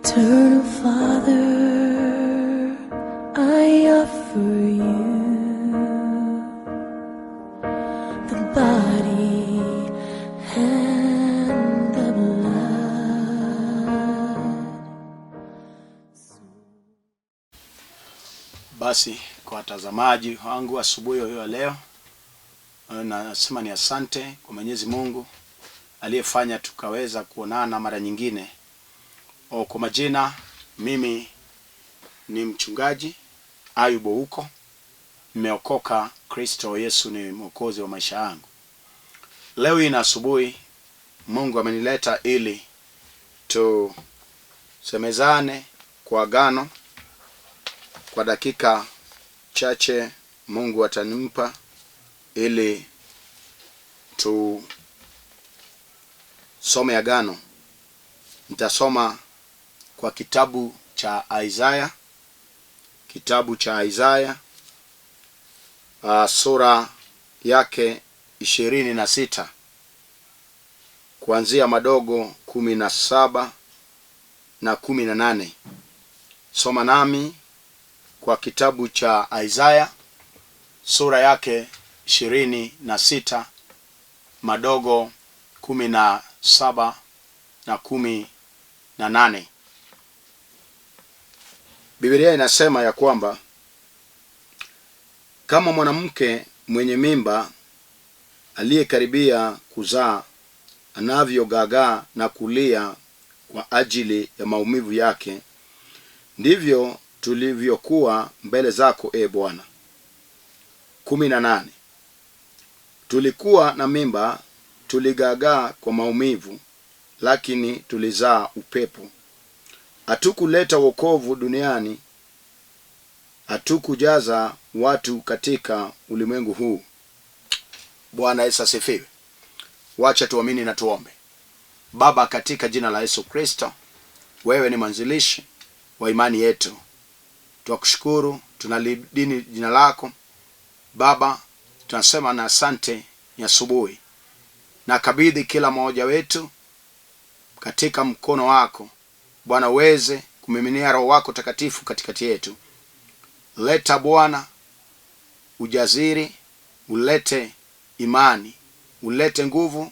Eternal Father, I offer you the body and the blood. Basi kwa watazamaji wangu asubuhi hiyo ya leo, nasema ni asante kwa Mwenyezi Mungu aliyefanya tukaweza kuonana mara nyingine. O, kwa majina mimi ni mchungaji Ayubu huko, nimeokoka. Kristo Yesu ni mwokozi wa maisha yangu. Leo hii na asubuhi Mungu amenileta ili tusemezane kwa agano kwa dakika chache Mungu atanimpa ili tusome agano. Nitasoma kwa kitabu cha Isaya, kitabu cha Isaya sura yake 26 kuanzia madogo 17 na 18. Soma nami kwa kitabu cha Isaya sura yake 26 madogo 17 na 18. Biblia inasema ya kwamba kama mwanamke mwenye mimba aliyekaribia kuzaa anavyogagaa na kulia kwa ajili ya maumivu yake, ndivyo tulivyokuwa mbele zako, e Bwana. 18. Tulikuwa na mimba, tuligagaa kwa maumivu, lakini tulizaa upepo. Hatukuleta wokovu duniani, hatukujaza watu katika ulimwengu huu. Bwana Yesu asifiwe. Wacha tuamini na tuombe. Baba, katika jina la Yesu Kristo, wewe ni mwanzilishi wa imani yetu. Twakushukuru, tunalidini jina lako Baba, tunasema na asante ni asubuhi. Na kabidhi kila mmoja wetu katika mkono wako Bwana, uweze kumiminia Roho wako Takatifu katikati yetu. Leta Bwana ujaziri, ulete imani, ulete nguvu,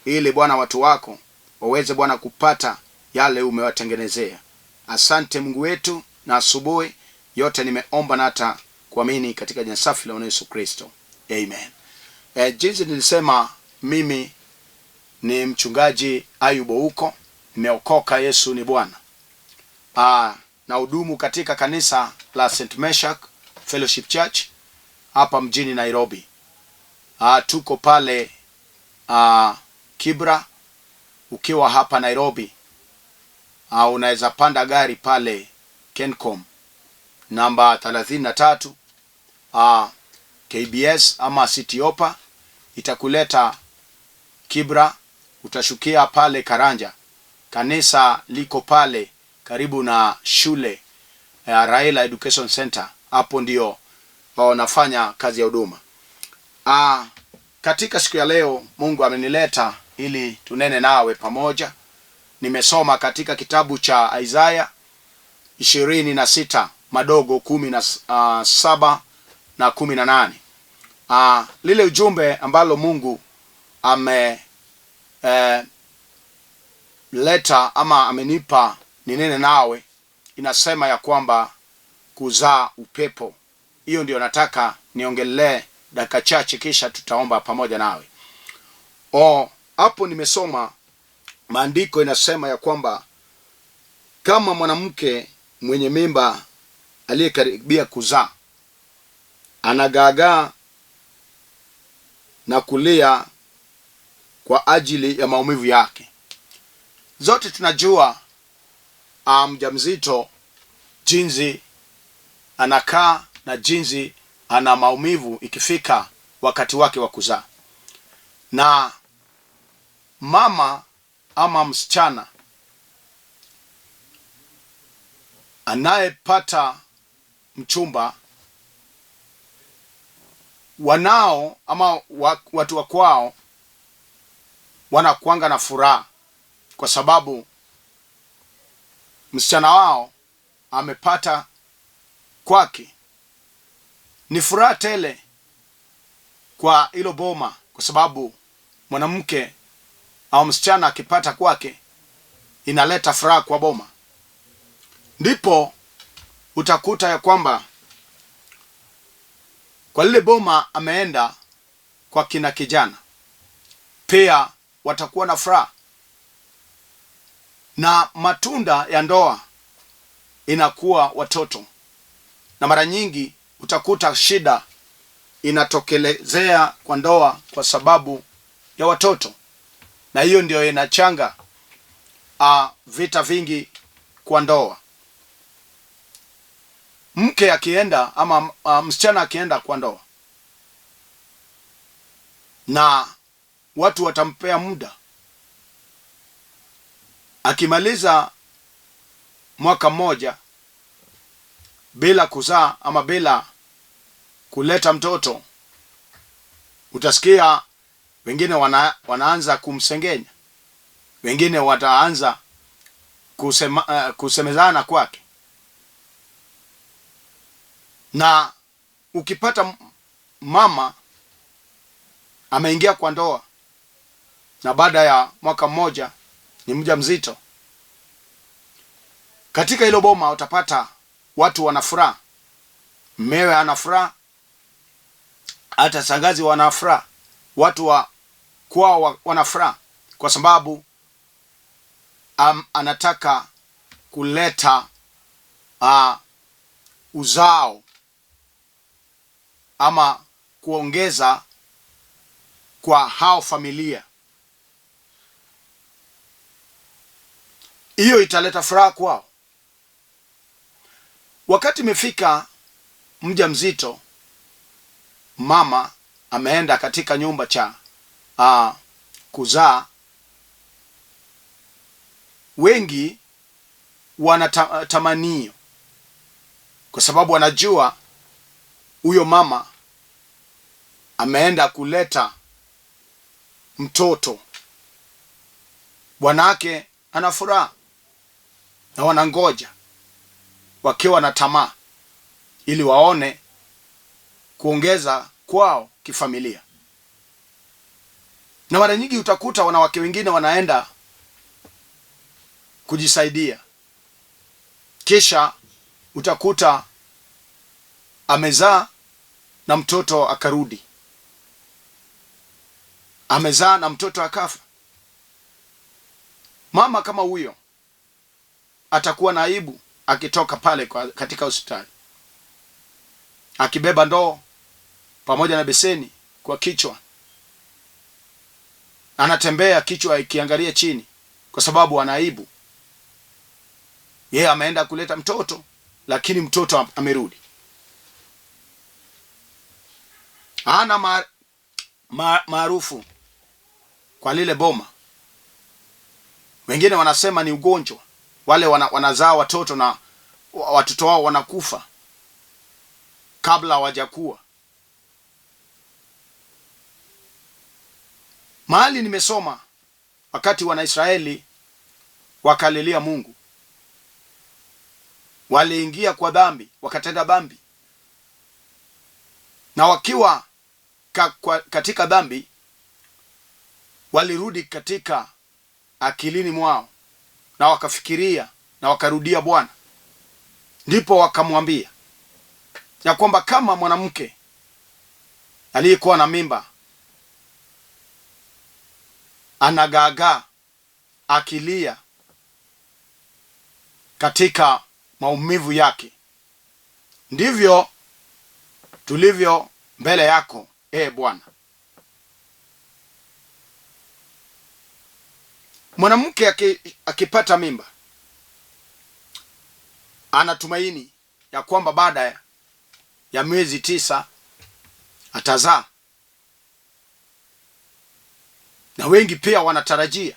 ili Bwana watu wako waweze Bwana kupata yale umewatengenezea. Asante Mungu wetu, na asubuhi yote nimeomba na hata kuamini katika jina safi la Bwana Yesu Kristo, amen. Jinsi nilisema mimi ni mchungaji Ayubu huko, nimeokoka, Yesu ni Bwana. Na hudumu katika kanisa la St. Meshach Fellowship Church hapa mjini Nairobi. Tuko pale Kibra. Ukiwa hapa Nairobi, unaweza panda gari pale Kencom namba 33, KBS ama City Hoppa itakuleta Kibra, utashukia pale Karanja. Kanisa liko pale karibu na shule ya Raila Education Center. Hapo ndio wanafanya kazi ya huduma. Katika siku ya leo Mungu amenileta ili tunene nawe pamoja. Nimesoma katika kitabu cha Isaya 26 madogo 17 na 18. Lile ujumbe ambalo Mungu ame leta ama amenipa ninene nawe inasema ya kwamba kuzaa upepo. Hiyo ndio nataka niongelee dakika chache, kisha tutaomba pamoja nawe. Hapo nimesoma maandiko inasema ya kwamba kama mwanamke mwenye mimba aliyekaribia kuzaa anagaagaa na kulia kwa ajili ya maumivu yake. Zote tunajua mjamzito jinsi anakaa na jinsi ana maumivu ikifika wakati wake wa kuzaa. Na mama ama msichana anayepata mchumba, wanao ama watu wa kwao wanakuanga na furaha kwa sababu msichana wao amepata kwake, ni furaha tele kwa hilo boma, kwa sababu mwanamke au msichana akipata kwake inaleta furaha kwa boma. Ndipo utakuta ya kwamba kwa lile boma ameenda kwa kina kijana, pia watakuwa na furaha, na matunda ya ndoa inakuwa watoto. Na mara nyingi utakuta shida inatokelezea kwa ndoa kwa sababu ya watoto, na hiyo ndio inachanga vita vingi kwa ndoa. Mke akienda ama msichana akienda kwa ndoa, na watu watampea muda, akimaliza mwaka mmoja bila kuzaa ama bila kuleta mtoto, utasikia wengine wanaanza kumsengenya, wengine wataanza kusemezana kwake. Na ukipata mama ameingia kwa ndoa na baada ya mwaka mmoja ni mjamzito, katika hilo boma utapata watu wana furaha, mmewe ana furaha, hata shangazi wana furaha, watu wa kwao wana furaha, kwa sababu anataka kuleta uzao ama kuongeza kwa hao familia. Hiyo italeta furaha kwao. Wakati imefika mjamzito, mama ameenda katika nyumba cha kuzaa, wengi wana tamanio, kwa sababu wanajua huyo mama ameenda kuleta mtoto, bwanake ana furaha na wanangoja wakiwa na tamaa ili waone kuongeza kwao kifamilia. Na mara nyingi utakuta wanawake wengine wanaenda kujisaidia, kisha utakuta amezaa na mtoto akarudi, amezaa na mtoto akafa. Mama kama huyo atakuwa na aibu akitoka pale katika hospitali, akibeba ndoo pamoja na beseni kwa kichwa, anatembea kichwa ikiangalia chini, kwa sababu ana aibu. Yeye ameenda kuleta mtoto, lakini mtoto amerudi. Hana maarufu kwa lile boma. Wengine wanasema ni ugonjwa, wale wanazaa watoto na watoto wao wanakufa kabla hawajakuwa. Mahali nimesoma wakati Wanaisraeli wakalilia Mungu, waliingia kwa dhambi, wakatenda dhambi, na wakiwa katika dhambi walirudi katika akilini mwao na wakafikiria na wakarudia Bwana. Ndipo wakamwambia ya kwamba kama mwanamke aliyekuwa na mimba anagaagaa akilia katika maumivu yake, ndivyo tulivyo mbele yako, Bwana. Mwanamke akipata mimba anatumaini ya kwamba baada ya miezi 9 atazaa, na wengi pia wanatarajia.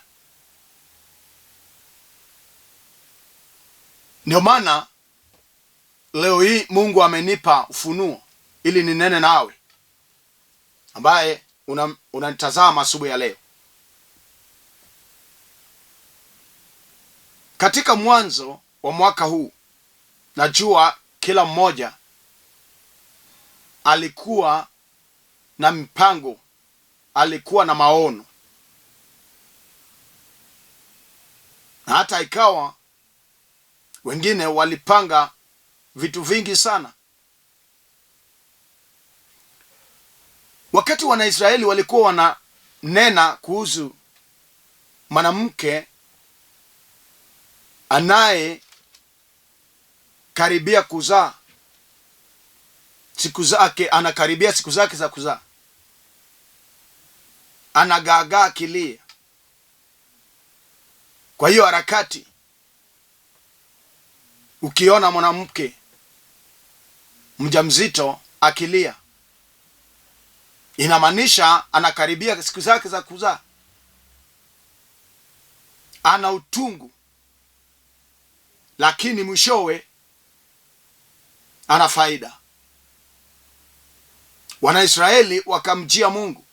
Ndio maana leo hii Mungu amenipa ufunuo ili ninene nawe ambaye unanitazama asubuhi ya leo. Katika Mwanzo wa mwaka huu, najua kila mmoja alikuwa na mpango, alikuwa na maono, na hata ikawa wengine walipanga vitu vingi sana. Wakati Wanaisraeli walikuwa wananena kuhusu mwanamke anaye karibia kuzaa siku zake, anakaribia siku zake za kuzaa, anagaagaa akilia. Kwa hiyo harakati, ukiona mwanamke mjamzito akilia, inamaanisha anakaribia siku zake za kuzaa, ana utungu, lakini mwishowe ana faida. Wanaisraeli wakamjia Mungu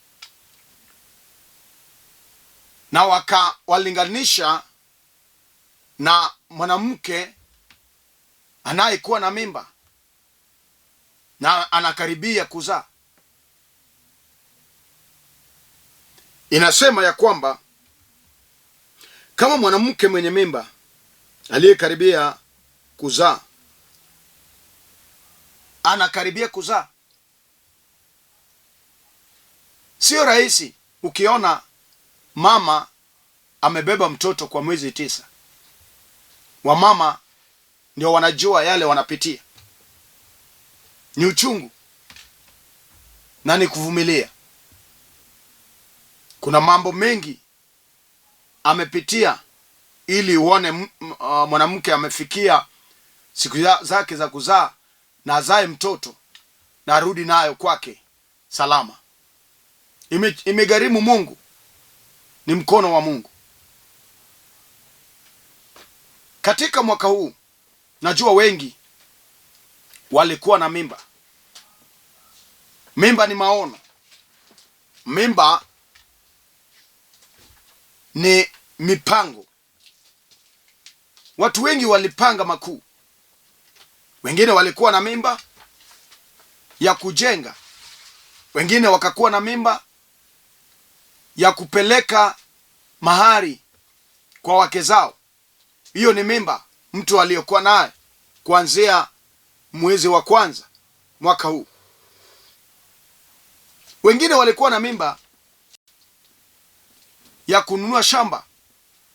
na wakawalinganisha na mwanamke anayekuwa na mimba na anakaribia kuzaa. Inasema ya kwamba kama mwanamke mwenye mimba aliyekaribia kuzaa, anakaribia kuzaa, sio rahisi. Ukiona mama amebeba mtoto kwa mwezi 9, wamama ndio wanajua yale wanapitia, ni uchungu na ni kuvumilia. Kuna mambo mengi amepitia ili uone mwanamke amefikia siku zake za kuzaa na azae mtoto na arudi nayo kwake salama. Imegharimu Mungu, ni mkono wa Mungu. Katika mwaka huu najua wengi walikuwa na mimba. Mimba ni maono. Mimba ni mipango. Watu wengi walipanga makuu. Wengine walikuwa na mimba ya kujenga, wengine wakakuwa na mimba ya kupeleka mahari kwa wake zao. Hiyo ni mimba mtu aliyokuwa naye kuanzia mwezi wa kwanza mwaka huu. Wengine walikuwa na mimba ya kununua shamba,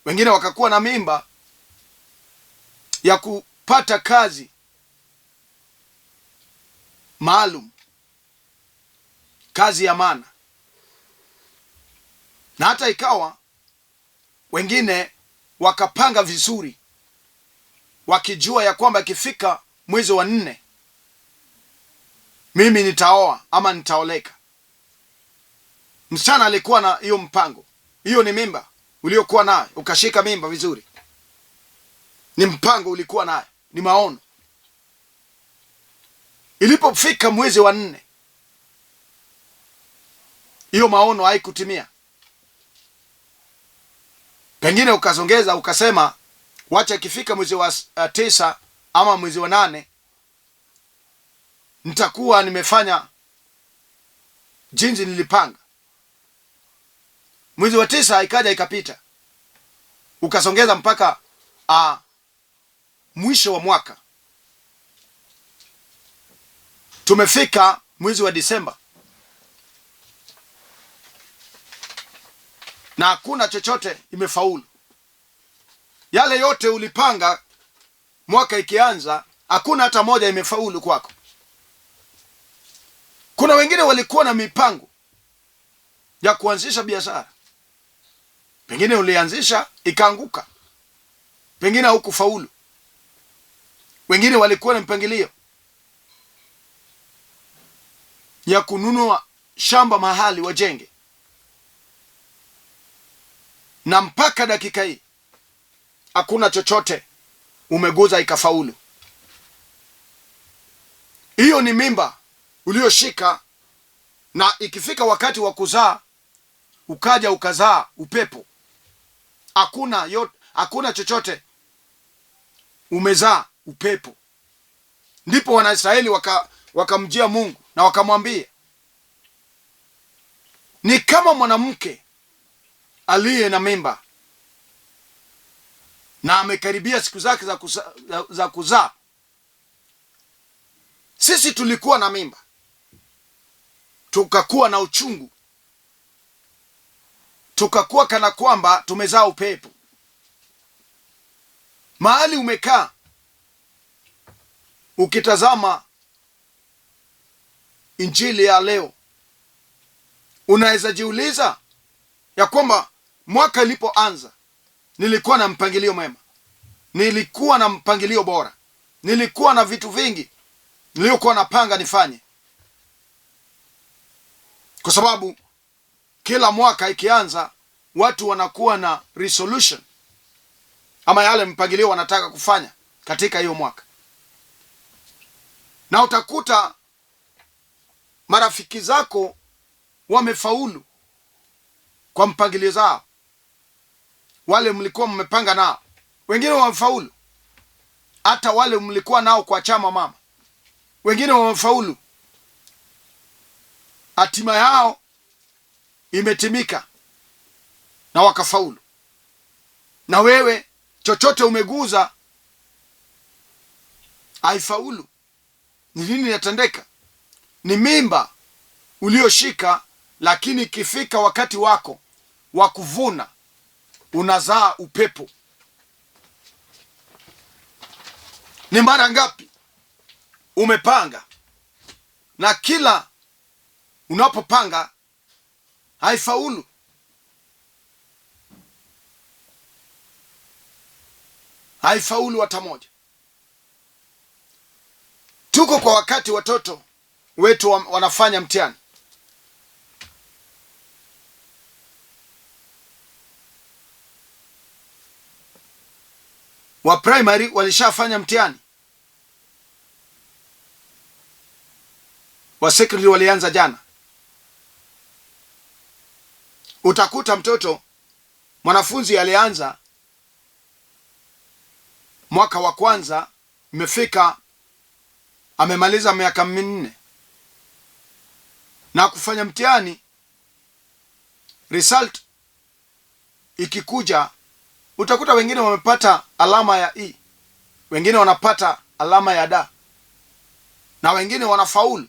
wengine wakakuwa na mimba ya kupata kazi maalum, kazi ya maana. Na hata ikawa wengine wakapanga vizuri, wakijua ya kwamba ikifika mwezi wa 4 mimi nitaoa ama nitaoleka. Msichana alikuwa na hiyo mpango. Hiyo ni mimba uliokuwa nayo, ukashika mimba vizuri. Ni mpango ulikuwa nayo, ni maono. Ilipofika mwezi wa 4, hiyo maono haikutimia. Pengine ukasongeza ukasema wacha ikifika mwezi wa 9 ama mwezi wa 8 nitakuwa nimefanya jinsi nilipanga. Mwezi wa 9 ikaja ikapita, ukasongeza mpaka mwisho wa mwaka. Tumefika mwezi wa Disemba na hakuna chochote imefaulu. Yale yote ulipanga mwaka ikianza, hakuna hata moja imefaulu kwako. Kuna wengine walikuwa na mipango ya kuanzisha biashara, pengine ulianzisha ikaanguka, pengine haukufaulu. Wengine walikuwa na mpangilio ya kununua shamba mahali wajenge, na mpaka dakika hii hakuna chochote umeguza ikafaulu. Hiyo ni mimba ulioshika, na ikifika wakati wa kuzaa ukaja ukazaa upepo. Hakuna chochote umezaa upepo. Ndipo Wanaisraeli wakamjia Mungu na wakamwambia, ni kama mwanamke aliye na mimba na amekaribia siku zake za kuzaa. Sisi tulikuwa na mimba, tukakuwa na uchungu, tukakuwa kana kwamba tumezaa upepo. Mahali umekaa ukitazama injili ya leo, unaweza jiuliza ya kwamba mwaka ilipoanza nilikuwa na mpangilio mwema, nilikuwa na mpangilio bora, nilikuwa na vitu vingi niliyokuwa napanga nifanye, kwa sababu kila mwaka ikianza watu wanakuwa na resolution ama yale mpangilio wanataka kufanya katika hiyo mwaka, na utakuta marafiki zako wamefaulu kwa mpangilio zao, wale mlikuwa mmepanga nao, wengine wamefaulu, hata wale mlikuwa nao kwa chama mama, wengine wamefaulu, hatima yao imetimika na wakafaulu. Na wewe chochote umeguza haifaulu. Ni nini inatendeka? Ni mimba ulioshika, lakini ikifika wakati wako wa kuvuna unazaa upepo. Ni mara ngapi umepanga na kila unapopanga haifaulu? Haifaulu hata moja. Tuko kwa wakati watoto wetu wanafanya mtihani. Wa primary walishafanya mtihani, wa secondary walianza jana. Utakuta mtoto mwanafunzi alianza mwaka wa kwanza, imefika amemaliza miaka 4 na kufanya mtihani, result ikikuja utakuta wengine wamepata alama ya E, wengine wanapata alama ya D, na wengine wanafaulu,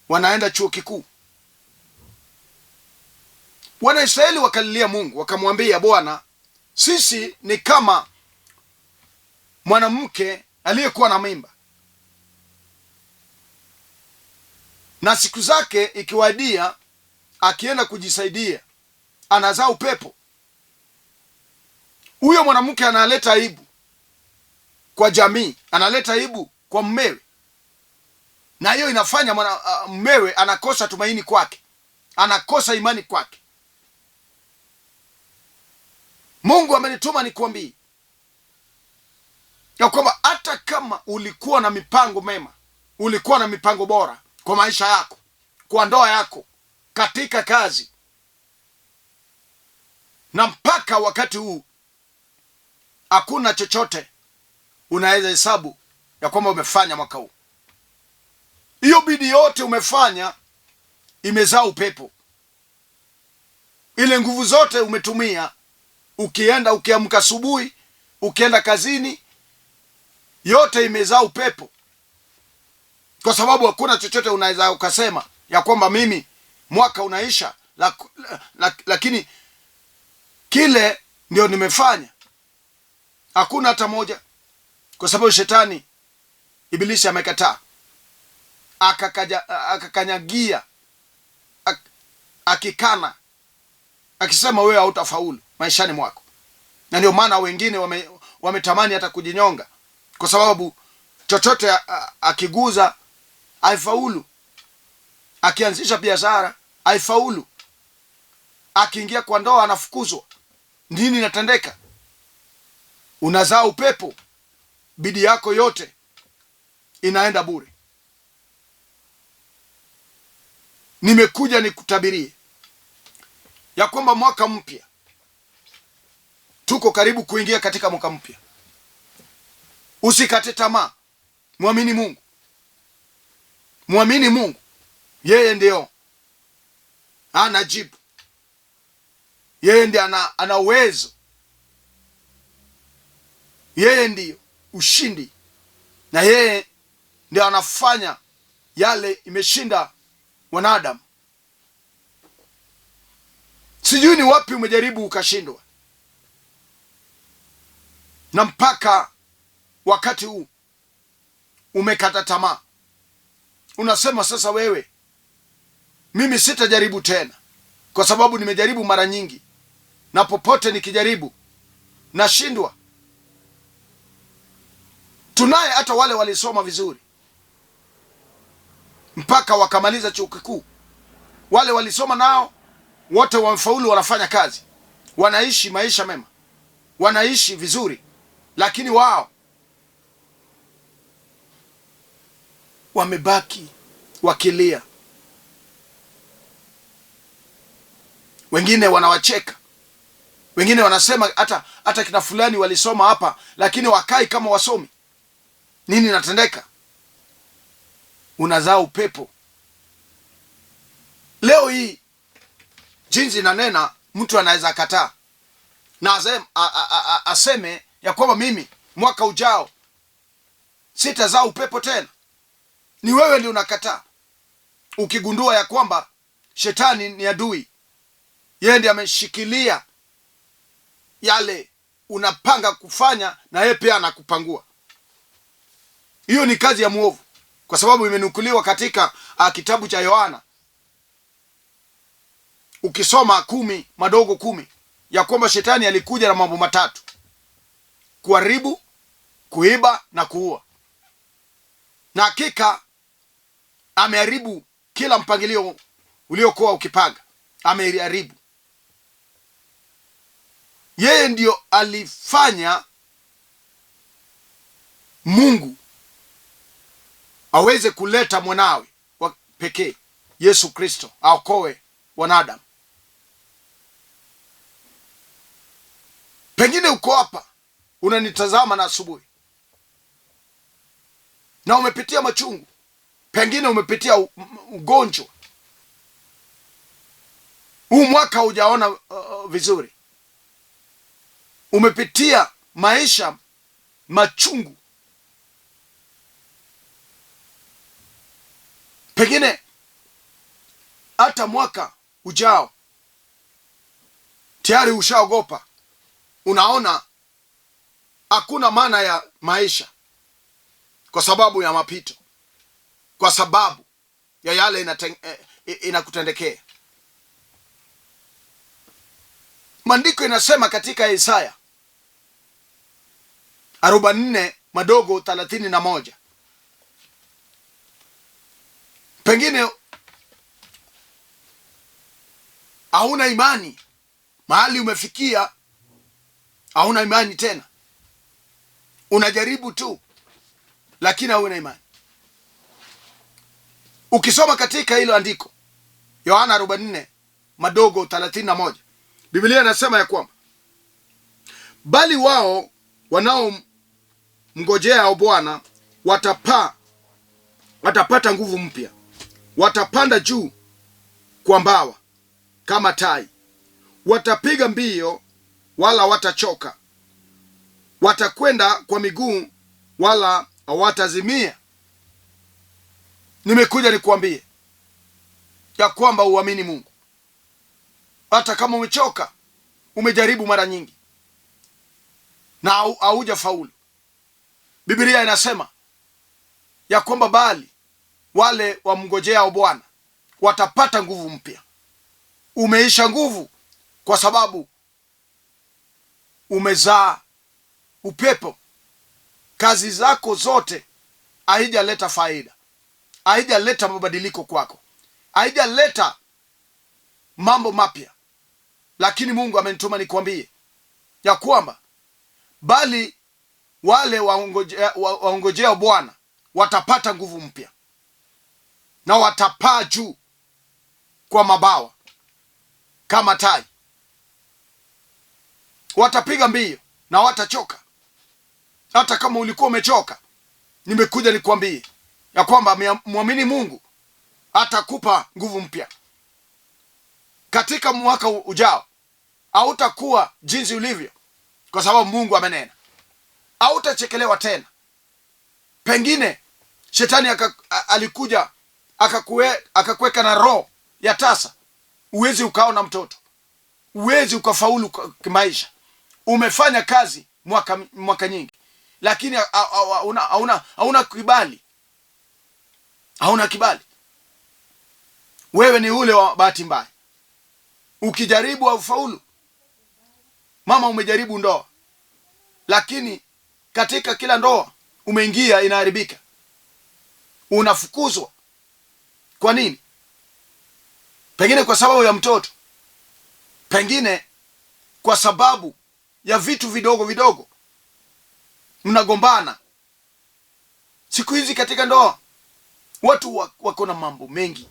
wanaenda chuo kikuu. Wanaisraeli wakalilia Mungu, wakamwambia Bwana, sisi ni kama mwanamke aliyekuwa na mimba, na siku zake ikiwadia, akienda kujisaidia anazaa upepo. Huyo mwanamke analeta aibu kwa jamii, analeta aibu kwa mmewe, na hiyo inafanya mmewe anakosa tumaini kwake, anakosa imani kwake. Mungu amenituma nikuambie ya kwamba hata kama ulikuwa na mipango mema, ulikuwa na mipango bora kwa maisha yako, kwa ndoa yako, katika kazi, na mpaka wakati huu hakuna chochote unaweza hesabu ya kwamba umefanya mwaka huu. Hiyo bidii yote umefanya imezaa upepo. Ile nguvu zote umetumia, ukienda ukiamka asubuhi, ukienda kazini, yote imezaa upepo, kwa sababu hakuna chochote unaweza ukasema ya kwamba mimi mwaka unaisha, lakini kile ndio nimefanya. Hakuna hata moja, kwa sababu shetani ibilisi amekataa, akakanyagia, akikana, akisema wewe hautafaulu maishani mwako. Na ndio maana wengine wametamani hata kujinyonga, kwa sababu chochote akiguza haifaulu, akianzisha biashara haifaulu, akiingia kwa ndoa anafukuzwa. Nini inatendeka? Unazaa upepo, bidii yako yote inaenda bure. Nimekuja nikutabirie ya kwamba mwaka mpya, tuko karibu kuingia katika mwaka mpya. Usikate tamaa, mwamini Mungu, mwamini Mungu, yeye ndio anajibu, yeye ndiye ana uwezo, yeye ndiyo ushindi, na yeye ndio anafanya yale imeshinda wanadamu. Sijui ni wapi umejaribu ukashindwa, na mpaka wakati huu umekata tamaa, unasema sasa, wewe, mimi sitajaribu tena, kwa sababu nimejaribu mara nyingi, na popote nikijaribu nashindwa. Tunaye hata wale walisoma vizuri mpaka wakamaliza chuo kikuu, wale walisoma nao wote wamefaulu, wanafanya kazi, wanaishi maisha mema, wanaishi vizuri, lakini wao wamebaki wakilia, wengine wanawacheka, wengine wanasema hata kina fulani walisoma hapa, lakini wakai kama wasomi. Nini inatendeka? Unazaa upepo. Leo hii jinsi nanena, mtu anaweza kataa na aseme ya kwamba mimi mwaka ujao sitazaa upepo tena. Ni wewe ndio unakataa, ukigundua ya kwamba shetani ni adui, yeye ndiye ameshikilia yale unapanga kufanya, na yeye pia anakupangua. Hiyo ni kazi ya mwovu, kwa sababu imenukuliwa katika kitabu cha Yohana ukisoma 10:10 ya kwamba shetani alikuja na mambo matatu: kuharibu, kuiba na kuua. Na hakika ameharibu kila mpangilio uliokuwa ukipanga, ameharibu. Yeye ndiyo alifanya Mungu aweze kuleta mwanawe wa pekee Yesu Kristo aokoe wanadamu. Pengine uko hapa unanitazama na asubuhi na umepitia machungu, pengine umepitia ugonjwa huu mwaka hujaona vizuri, umepitia maisha machungu, pengine hata mwaka ujao tayari ushaogopa, unaona hakuna maana ya maisha kwa sababu ya mapito, kwa sababu ya yale inakutendekea. Maandiko inasema katika Isaya 44:31, pengine hauna imani mahali umefikia, hauna imani tena, unajaribu tu lakini hauna imani. Ukisoma katika hilo andiko Yohana 44:31, Biblia inasema ya kwamba bali wao wanaomngojea Bwana watapata nguvu mpya, watapanda juu kwa mbawa kama tai, watapiga mbio wala watachoka, watakwenda kwa miguu wala hawatazimia. Nimekuja nikuambie ya kwamba uamini Mungu hata kama umechoka, umejaribu mara nyingi na haujafaulu. Biblia inasema ya kwamba bali wale wamngojeao Bwana watapata nguvu mpya. Umeisha nguvu kwa sababu umezaa upepo. Kazi zako zote haijaleta faida, haijaleta mabadiliko kwako, haijaleta mambo mapya. Lakini Mungu amenituma nikwambie ya kwamba bali wale waongojea Bwana watapata nguvu mpya na watapaa juu kwa mabawa kama tai, watapiga mbio na watachoka. Hata kama ulikuwa umechoka, nimekuja nikuambie ya kwamba mwamini Mungu atakupa nguvu mpya. Katika mwaka ujao hautakuwa jinsi ulivyo, kwa sababu Mungu amenena. Hautachekelewa tena. Pengine shetani alikuja akakuweka na roho ya tasa, uwezi ukaona mtoto, uwezi ukafaulu kimaisha. Umefanya kazi mwaka nyingi, lakini hauna kibali, hauna kibali. Wewe ni ule wa bahati mbaya, ukijaribu haufaulu. Mama, umejaribu ndoa, lakini katika kila ndoa umeingia inaharibika, unafukuzwa. Kwa nini? Pengine kwa sababu ya mtoto, pengine kwa sababu ya vitu vidogo vidogo, mnagombana. Siku hizi katika ndoa watu wako na mambo mengi,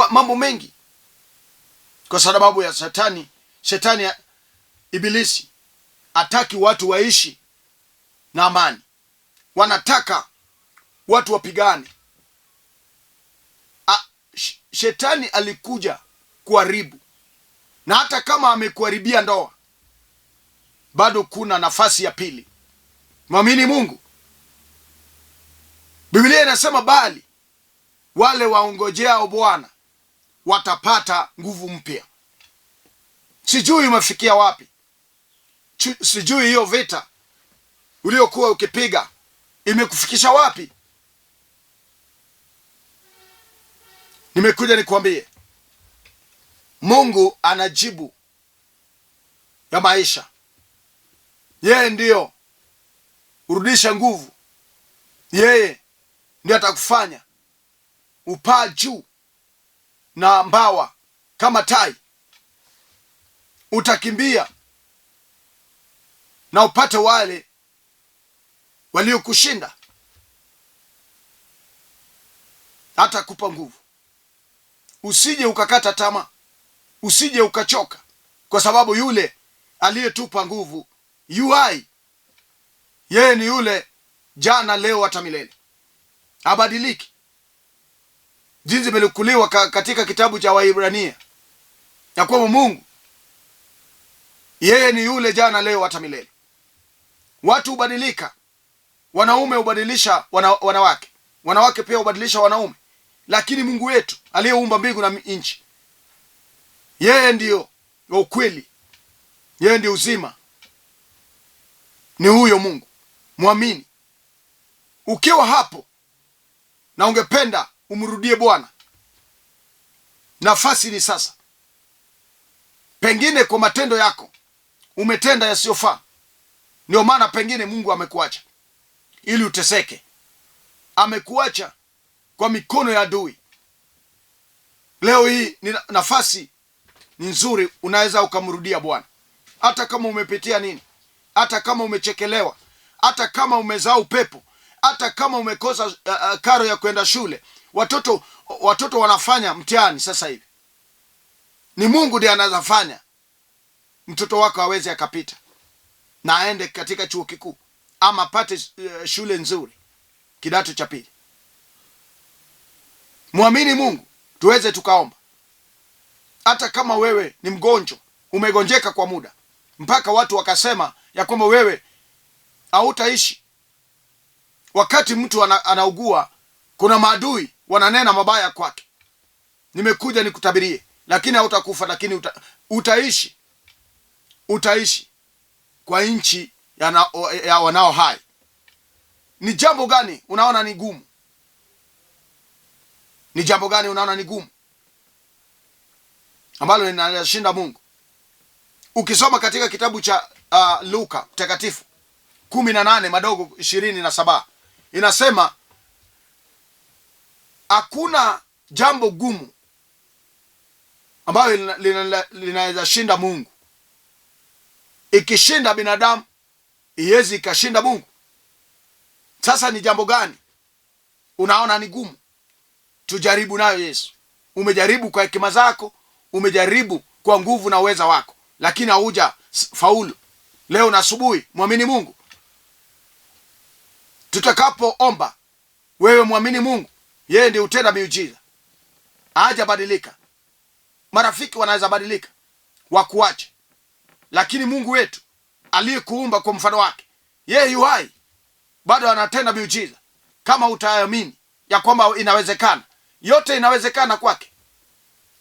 mambo mengi, kwa sababu ya shetani. Shetani ya Ibilisi hataki watu waishi na amani, wanataka watu wapigane. Shetani alikuja kuharibu, na hata kama amekuharibia ndoa, bado kuna nafasi ya pili. Mwamini Mungu. Biblia inasema bali wale waongojeao Bwana watapata nguvu mpya. Sijui umefikia wapi, sijui hiyo vita uliokuwa ukipiga imekufikisha wapi. Nimekuja nikuambie, Mungu anajibu ya maisha. Yeye ndiyo urudisha nguvu, yeye ndiyo atakufanya upaa juu na mbawa kama tai. Utakimbia na upate wale waliokushinda. Hatakupa nguvu. Usije ukakata tamaa, usije ukachoka, kwa sababu yule aliyetupa nguvu yu hai. Yeye ni yule jana, leo, hata milele, habadiliki. Jinsi imenukuliwa katika kitabu cha Waebrania ya kwamba Mungu yeye ni yule jana, leo, hata milele. Watu hubadilika, wanaume hubadilisha wanawake, wanawake pia hubadilisha wanaume, lakini Mungu wetu aliyeumba mbingu na nchi, yeye ndiyo wa ukweli, yeye ndiyo uzima. Ni huyo Mungu, mwamini. Ukiwa hapo na ungependa umrudie Bwana, nafasi ni sasa. Pengine kwa matendo yako umetenda yasiyofaa, ndio maana pengine Mungu amekuacha ili uteseke. Amekuacha kwa mikono ya adui. Leo hii ni nafasi ni nzuri, unaweza ukamrudia Bwana, hata kama umepitia nini, hata kama umechekelewa, hata kama umezaa upepo, hata kama umekosa karo ya kwenda shule. Watoto wanafanya mtihani sasa hivi. Ni Mungu ndiye anaweza fanya mtoto wako aweze akapita na aende katika chuo kikuu ama apate shule nzuri kidato cha pili. Mwamini Mungu, tuweze tukaomba. Hata kama wewe ni mgonjwa, umegonjeka kwa muda mpaka watu wakasema ya kwamba wewe hautaishi. Wakati mtu anaugua, kuna maadui wananena mabaya kwake. Nimekuja nikutabirie, lakini hautakufa, lakini utaishi. Utaishi kwa nchi ya wanao hai. Ni jambo gani unaona ni gumu? Ni jambo gani unaona ni gumu ambalo linashinda Mungu? Ukisoma katika kitabu cha Luka mtakatifu 18 madogo 27 inasema hakuna jambo gumu ambayo linaweza shinda Mungu. Ikishinda binadamu, iwezi ikashinda Mungu. Sasa ni jambo gani unaona ni gumu? Tujaribu nayo Yesu. Umejaribu kwa hekima zako, umejaribu kwa nguvu na uweza wako, lakini hauja faulu. Leo na asubuhi, mwamini Mungu. Tutakapoomba, wewe mwamini Mungu, yeye ndiye hutenda miujiza. Hajabadilika. Marafiki wanaweza badilika wakuache, lakini Mungu wetu aliyekuumba kwa mfano wake, yeye yu hai, bado anatenda miujiza. Kama utaamini ya kwamba inawezekana, yote inawezekana kwake,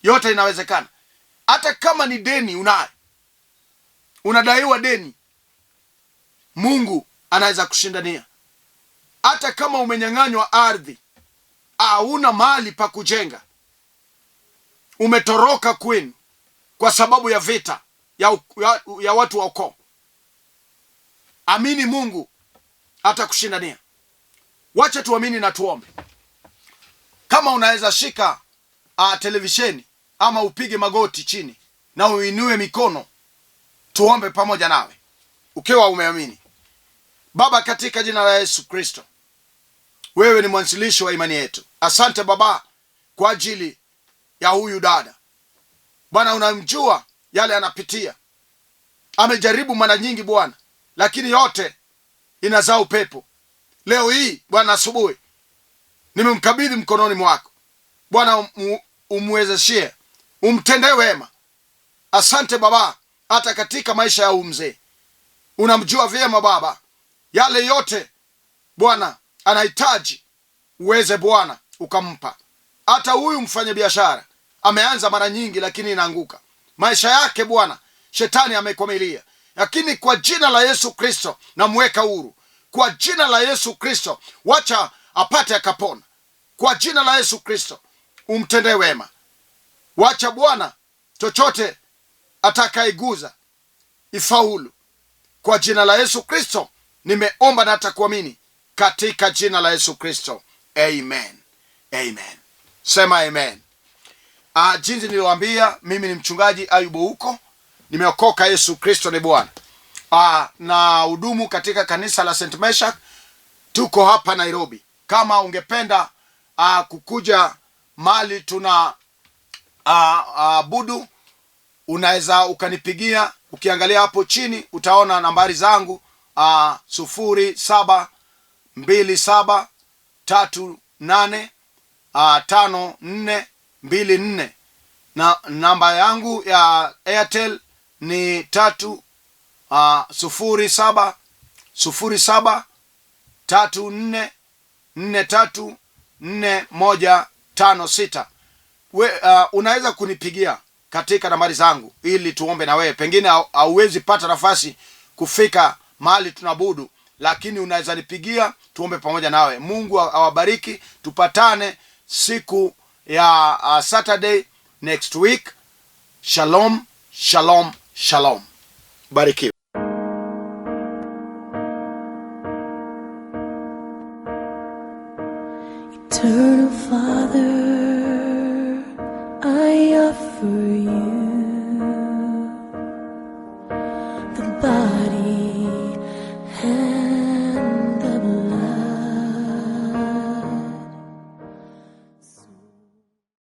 yote inawezekana. Hata kama ni deni unayo, unadaiwa deni, Mungu anaweza kushindania. Hata kama umenyang'anywa ardhi, hauna mali pa kujenga, umetoroka kwenu kwa sababu ya vita ya watu wa ukoo, amini Mungu atakushindania. Wacha tuamini na tuombe. Kama unaweza shika televisheni ama upige magoti chini na uinue mikono, tuombe pamoja nawe ukiwa umeamini. Baba, katika jina la Yesu Kristo, wewe ni mwanzilishi wa imani yetu. Asante Baba kwa ajili ya huyu dada. Bwana, unamjua yale anapitia. Amejaribu mara nyingi Bwana, lakini yote inazaa upepo. Leo hii Bwana, asubuhi nimemkabidhi mkononi mwako Bwana, umwezeshie, umtendee wema. Asante Baba, hata katika maisha ya huyu mzee unamjua vyema Baba, yale yote Bwana anahitaji uweze Bwana ukampa. Hata huyu mfanyabiashara ameanza mara nyingi, lakini inaanguka maisha yake Bwana, shetani amekwamilia, lakini kwa jina la Yesu Kristo namweka huru. Kwa jina la Yesu Kristo wacha apate akapona. Kwa jina la Yesu Kristo umtendee wema. Wacha Bwana chochote atakaiguza ifaulu. Kwa jina la Yesu Kristo nimeomba na hata kuamini, katika jina la Yesu Kristo, amen, amen. Sema amen. Jinsi niliwaambia, mimi ni mchungaji Ayubu huko, nimeokoka. Yesu Kristo ni Bwana. Na hudumu katika kanisa la St. Meshach, tuko hapa Nairobi. Kama ungependa kukuja mahali tuna abudu, unaweza ukanipigia. Ukiangalia hapo chini utaona nambari zangu 072738 5424 na namba yangu ya Airtel ni 3 0707 34 43 4156. Unaweza kunipigia katika nambari zangu ili tuombe na wewe. Pengine hauwezi pata nafasi kufika mahali tunaabudu, lakini unaweza nipigia tuombe pamoja nawe. Mungu awabariki. Tupatane siku ya Saturday next week. Shalom, shalom, shalom. Barikiwe. Eternal Father, I offer you the body.